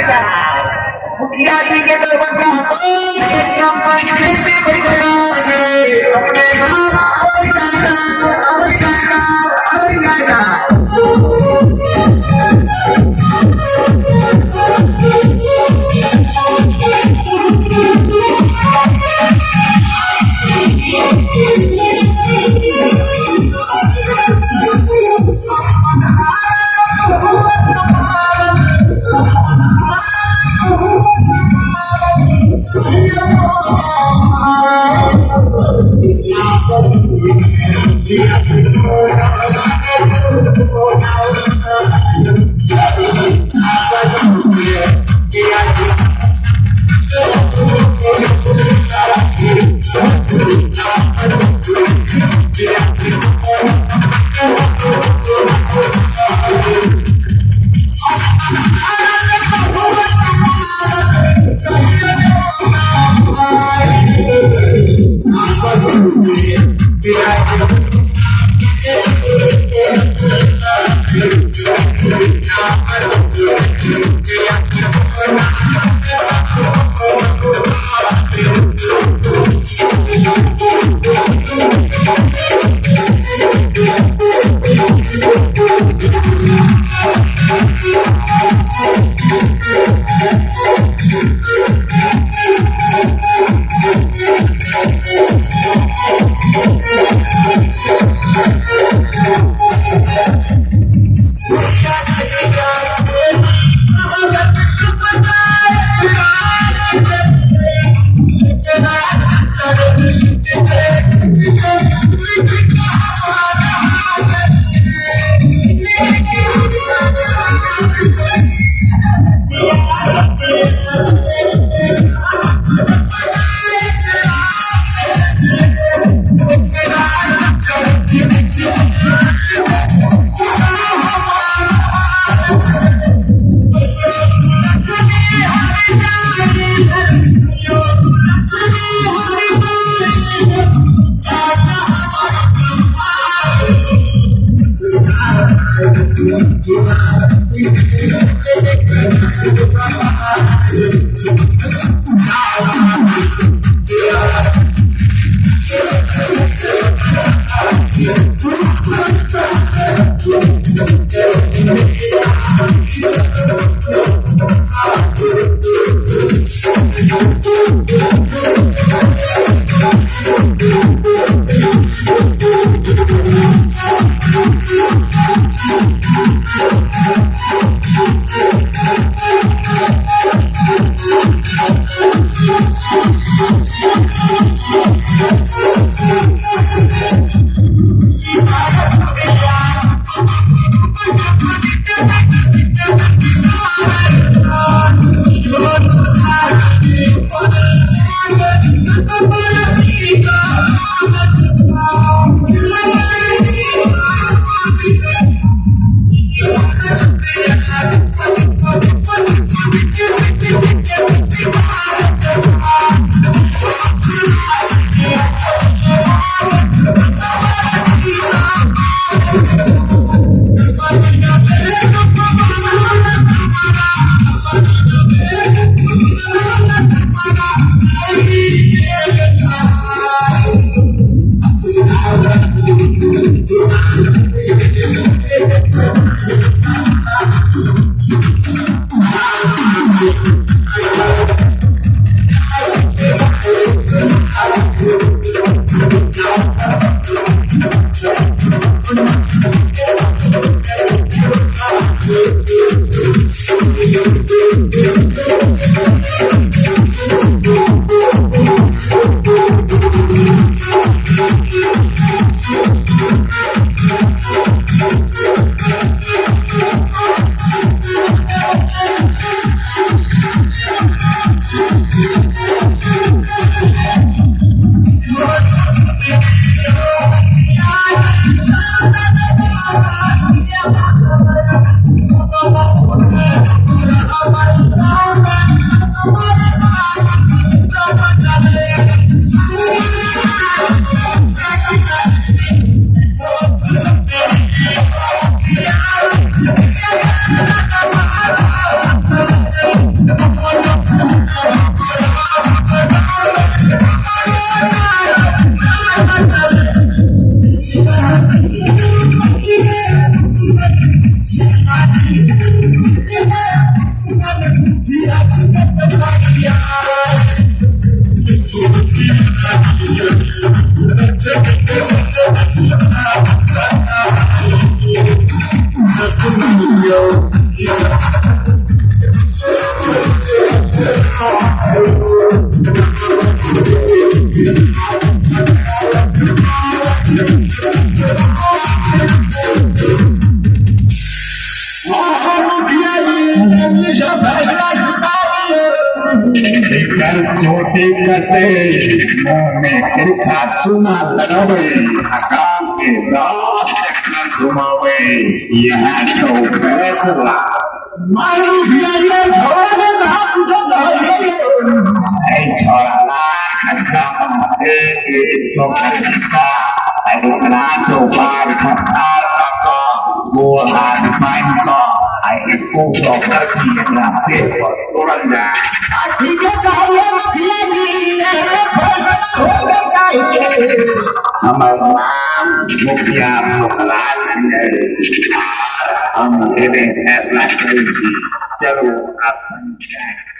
मुखिया जी के दरवाजा पर एक नंबर खेती बैठा है अपने गाँव अवै जाएगा, अवै जाएगा, अवै जाएगा। यौ। एकर चोटी कटे, मुँह में किरखा चूना लगावे आ गाँव के 10 चक्कर घुमावे, इएह छौ फैसला। एहि छौड़ा लाख 100 खर्चा, आ ओकरा चौपार ठाढ़ कऽ कऽ, गोर हाथ बान्हि कऽ आ 2100 करकी एकरा देह पर तोड़ल जाय। ठीके कहलियै मुखिया जी, एहने फैसला होबे चाहिए। हमर नाम मुखिया मुखलाल छियै आर हम एहने फैसला करै छी। चलू, आब पंचायत।